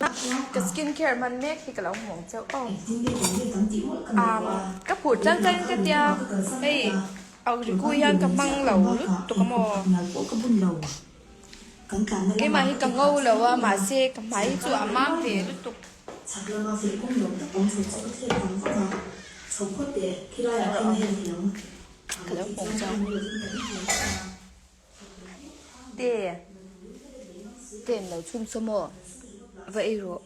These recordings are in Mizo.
Ka skin care hman mek hi ka lo hmu ang chauh aw. Ka phur chang chang in ka tia hei Auriku hian ka hmang lo lutuk a maw. Keimah hi ka ngo lo a mahse ka hmai hi chu a mam ve lutuk. Ka lo hmu ang chauh. Te te an lo chhum saw maw va ei rawh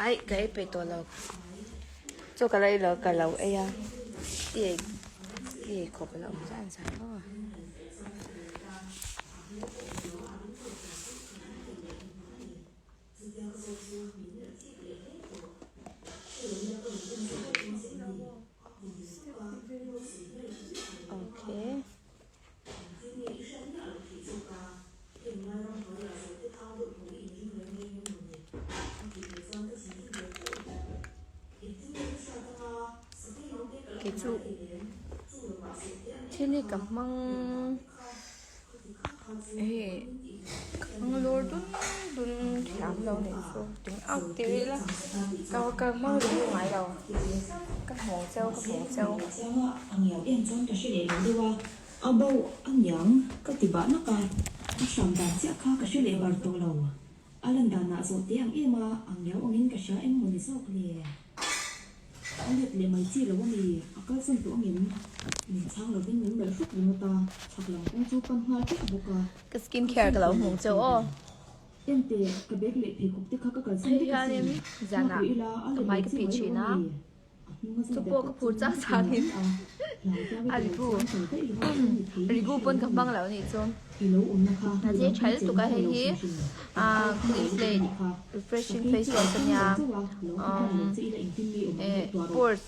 aih ka ei peih tawh lo chaw ka la ei lo ka lo ei a i ei i ei khawp a lo awm zan zan aw. Okay. Kei chu thil hi ka hmang hei ka hmang lawr dun dun thiam lo nih chu eng ang ti ila ka ka hmang ru ngai lo ka hmuh cheu ka hmuh cheu. A bo a niang ka ti bah nak a, a hram dan chiah kha ka hre leh bar tawh lo. A lan danah zawh teh ang em a, ang ngiau angin ka hria eng maw ni zawk le? A let leh mai chi lo a mi, a kalsan tawh angem? Min chhang lovin min melh hruk ringawt a, chhak lam kawng chu pan nghal chiah bawk a. Ka skin care ka lo hmuh chauh aw. Enteh, ka bag leh pheikhawk te kha ka kalsan Hei vek hianin asin. zanah Nghak rih ila, a ka let hmai leh ka chi phih mai lo thin a a. mi? Chu pawh ka phur chang changin a rigu rigu pawn ka hmang lo anih chu a zir tha lutuk a hei hi ah clean slate refreshing face wash ania umm eh pores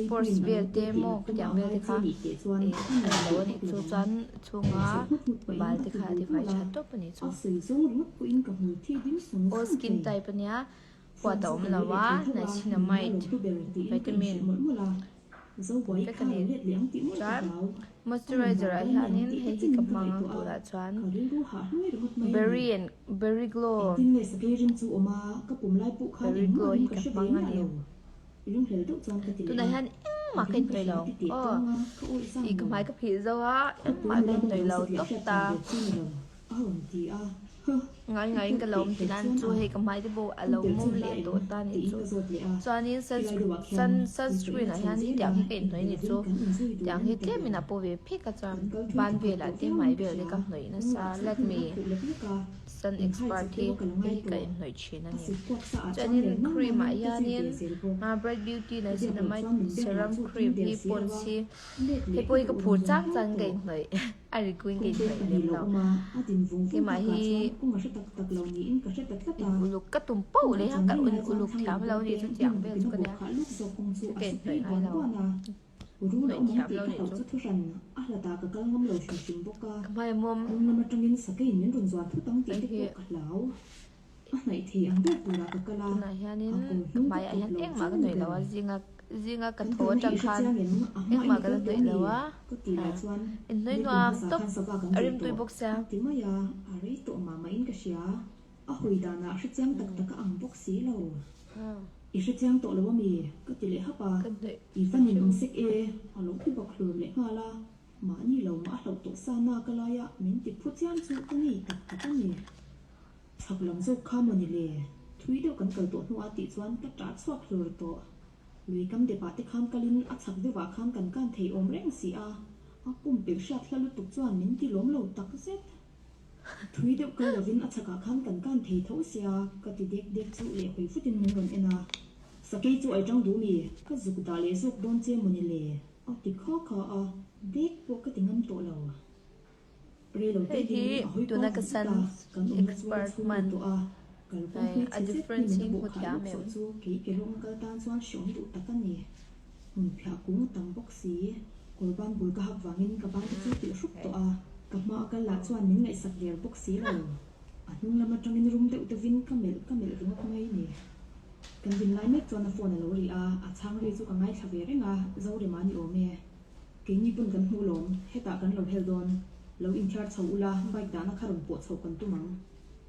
pores vel te maw khatiang vel te kha eh a ni lo anih chu chuan chhunga bal te kha a tifai tha tawp anih chu all skin type ania. Huat a awm lo a, niacinamide, vitamin vek a ni. Chuan moisturizer ah hianin hei hi ka hmang ang turah chuan berry and berry glow berry glow hi ka hmang a ni. Tunah hian engmah ka inhnawih lo aw ih ka hmai ka phih zo a engmah ka inhnawih lo tawp ta. Ngai ngaiin ka lo awm thin a chu hei ka hmai te pawh a lo mawm leh tawh ta a nih chu chuanin sun sunscreen ah hian hetiang hi ka inhnawih a nih chu tiang hi tlemin a paw ve phek a chuan ban velah te hmai velah te ka hnawih nasa Lakme sun expert hi hei hi ka inhnawih thin a ni chuanin cream ah hianin bright beauty niacinamide serum cream hi pond's hi hei pawh hi ka phur chang changin ka inhnawih. A ri kuin ka inhnaih lem lo. Keimah hi in uluk ka tum poh leh a, ka in uluk thiam lo nih chu tiang vel chu ka nia. Ka inhnaih ngai lo. Hnawih thiam lo nih chu. Ka hmai a mawm. Hei hi tunah hianin ka hmaiah hian engmah ka hnawih lo a zinga zinga ka tho atang khan engmah ka la hnawih lo a inhnawih nuam tawp a rimtui bawk sia. Chhak lam zawk kha maw ni le? Thui deuh kan kal tawh hnuah tih chuan ka ṭah chhuak hlur tawh. Lui kam depah te khan kalin a chhak deuhah khan kan kan thei awm reng si a, a pumpelh hriat hla lutuk chuan min ti lawm lo tak zet. Thui deuh kal lovin a chhakah khan kan kan thei tho sia ka ti dek dek chu leh hawi futin min rawn en a. Sakei chu ai ṭang duh mi? Ka zuk dah leh zawk dawn che maw ni le? A ti kha kha a, dek pawh ka ti ngam tawh lo. Hei hi tuna ka san expert hman hei a difference hi hmu thiam em? Keini pawn kan hmuh lawm, hetah kan lo hel dawn. Lo inthiar chho ula, bike dahna kha rawn pawh chhoh kan tum ang.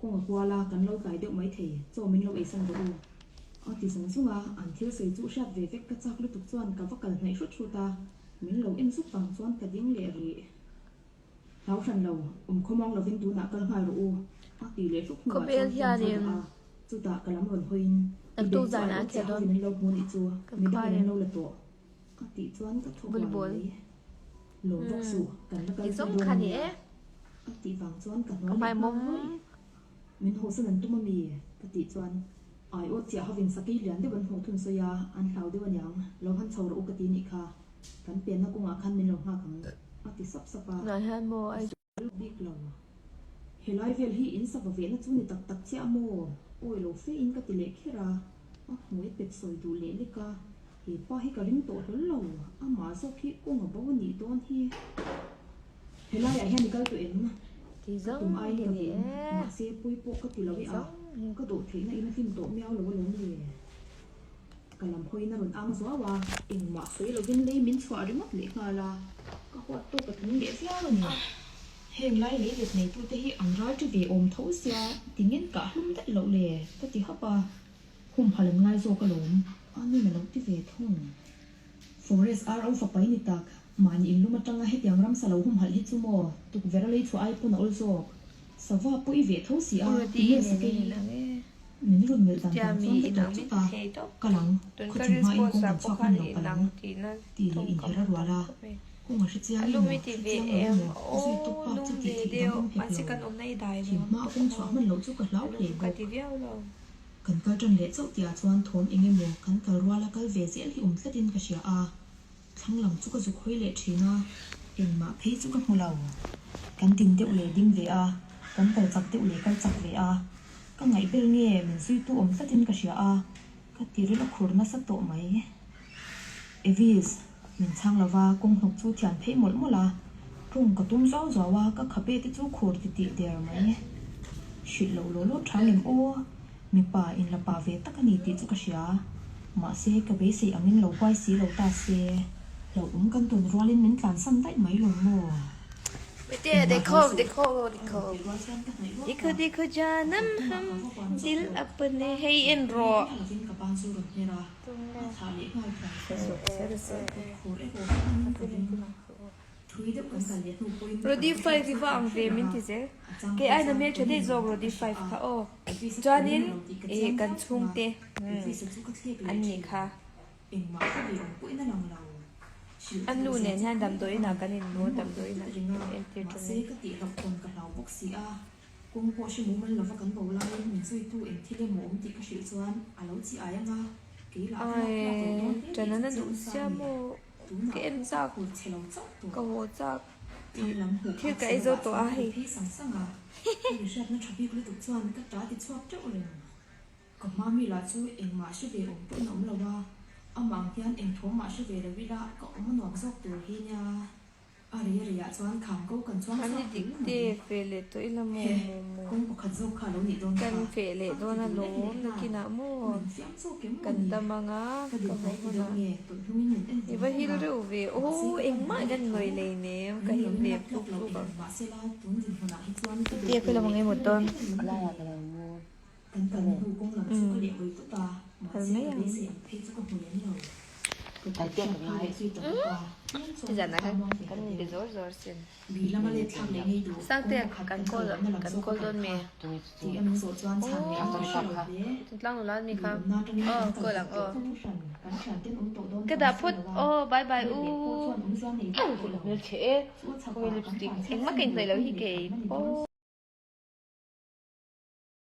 Kawng a kual a, kan lo tlai deuh maithei, chaw min lo eisan rawh u. A ti zung zung a, an thil sawi chu hriat ve vek ka chak lutuk chuan ka va kal hnaih hrut hrut a, min lo en zuk vang chuan ka ding leh rih. Hlau hran lo, awm khawmuang lovin tunah kal nghal rawh u, a ti leh hruk hnuah Khawvel chuan phone chu a hianin dah a, chutah ka lam rawn hawiin, I naktuk beng chu zanah ai a awt khel chiah dawn hovin an lo hmu nih chu, ka midangin an khuain. lo la tawh. A tih chuan ka thaw huai Volleyball. mai. Lawm vak suh, kan la kal Ti thui zawng dawn kha ni ania. e. A tih vang chuan ka Ka hnual leh hmai nghal mawm. rawih. Min hawsan an tum ami? Ka tih chuan ai aw chiah hovin sakei lian deuh an hmuh thun sawi a, an hlau deuh aniang, lo han chho rawh u ka ti nih kha, kan penna kawngah khan min lo nghak ang a ti sap sap a. Tunah hian maw Ka sawi bik lo. Helai vel hi in sava vehna chu ni tak tak chiah maw? Awi lo fe in ka ti leh kher a, a hmui pet sawi duh leh lek a, he pa hi ka ring tawh hlawl lo, amah zawk hi kawng a bo a nih dawn hi. Helaiah hian i kal tawh em? Ti Ka zawng tum aiin hi ka ni vin, e. mahse pui pawh ka ti lo Ti e a, zawng hi. ka dawh theihna in a hlim tawh miau lo alawm le. Ka lam hawiin a rawn ang zuau a, engmah sawi lovin lei min chhuah ringawt leh nghal a, ka huat tawk a tling leh viau a ni. Heng lai lei let neitute hi an ral ṭi ve awm tho sia, tingin kah hlum daih loh le? ka ti hap a, humhalh an ngai zawk alawm, a nin a lo ti ve thung. Forest RO fapa i ni tak, mahni inlum atanga hetiang ramsa lo humhalh hi chu maw, tukverh a lei chhuah ai pawn a awl zawk. Sava pawh i veh tho si a, tinge sakei hi? Min rawn melh dan vang chuan ka tawp chawt a, kal ang, khawthim hmain kawng kan chhuak hman lo palh ang, tih leh inher a rual a, kawng a hre chiang emaw, hre chiang lo emaw, ka zui tawp bak chu tih theih dang awm hek lo. Thim hmaa kawng chhuah hman loh chu ka hlau hle bawk. Kan kal tan leh chauh tihah chuan thawm eng emaw kan kal ruala kal ve zel hi awm tlatin ka hria a, thlang lam chu ka zuk hawi leh thin a, engmah phei chu ka hmu lo. Kan din deuh leh ding ve a, kan kal chak deuh leh kal chak ve a, ka ngaih ber nge min zuitu awm tlatin ka hria a, ka tiril a khur nasa tawh mai. Evis, min chhang lova kawng hnawk chu thian phei mawlh mawlh a, ṭawng ka tum zau zau a, ka khabe te chu khur ti tih der mai. Hrilh loh law law ṭha ngem aw, mipa inla pa ve tak a ni tih chu ka hria. Mahse, ka beisei angin lo huai si lo ta se, hlauhawm kan tawn rualin min tlansan daih mai lawng maw? Mite, Engmah dekho, hlau suh, dekho, a rawn dekho. tih rual chuan ka hnaih ruak Dekho, a, dekho a janam kawr hnungah hum ka va kuan zawk dil tawh. apne hei en Chhan tum rawh. miah lovin ka ban chu rawn hmer a. A thlah leh nghal thuai thuai. Kut khur erawh ka hmangin ka ring. Thui deuh kan kal leh hnu pawhin ka Rodi lo five hriat hi chu va ka ang hre ve reng min a. ti zel. A chang Kei phei aina chuan hmel tha ka daih rin zawk lo tak Rodi ka hria five a. kha aw. Office a Chuanin thleng lo tih ka eh chiang kan viau thung a. chhungte Office a chu ka thlek an leh nih thin. kha. Engmah hre ve awm pawhin a lang lo. Hrilh An ka nu duhzia nen chu hian ka mi damdawiin ah takin kan inhmu min a, mawlh tut damdawiin tut ah reng a. kan entir Mahse ṭawmin. ka tih hlauhthawn ka hlau bawk si a. Kawng pawh hre mumal lova kan bo laiin min zuitu eng thil emaw awm tih ka hrilh chuan a lo chi ai anga, kei lah ka lak tlak loh dawn Ae, hle tih ṭan chu an a chiang duh nasa a sia ni. maw? Tunah Ka en pawh ka chak, khur chhe lo chauh tawh. ka haw chak Thlang tih lam hmuh thil phak ka si ei zo lovah tawh chuan a ka ri hei. phei sang sang a, ka ri hriatna ṭha bik lutuk chuan ka ṭa ti chhuak ṭeuh reng. Ka hma mi lah chu engmah hre ve awm pawhin a awm lo a, amah ang hian eng thawm mah hre ve lo ila ka awm a nuam zawk tur hi nia. A rei a reiah chuan kham ko kan chuang Kan chhuak ni dik hlawl mai. te fe leh tawh ila maw He, maw maw. kawng pakhat zawk kha a lo nih dawn Kan kha. feh leh A ti dawn duh lek alawm leh nghal. nakinah maw. Min fiam zawk em maw Kan ni? dam anga Ka ka din haw hnai ti deuh hunah. nge tawlh hnungin min en I vung va vung hil a. reuh ve Mahse aw ka pan engmah hnai leh kan tho. nawi lei nem ka Ring hil loin ve lak tluk tlak loh tluk eng ang. mahsela tun dinhmunah hi chuan ka Tia duh ka tur lo leh engemaw thil a dawn. ni ber em maw ni? Kan kalna hnu kawng lam chu ka leh hawi vut a, Phal mahse mai ka ang. beisei ang phei chu ka hmu lem lo. Ka kut hriat phah leh zui ta bawk a, tlem chuan ka Nizanah thla khan muang ve kan ta inbe deuh. zawr zawr sin. Lui lama let thlak leh ngei duh Sangte kawng pakhat kan kan call kal lohna lam kan zawk call a kal dawn mi? kha tih a min zawh chuan chhan leh ang ka hre lo hle. Thingtlang nula mi Lui kha awmna atangin aw kan kal call hlat ang tawh aw. chu thu hran kan thian ten awm tawh dawn Ka pawh dah an phawt si lo a, aw bye bye let u. leh pawh chuan awmzia nei vak tawh lo. Chu a chhakah kan tlan chhiat Engmah san ka lui inhnawih lo pan hi leh kei kan la ni dawn. aw.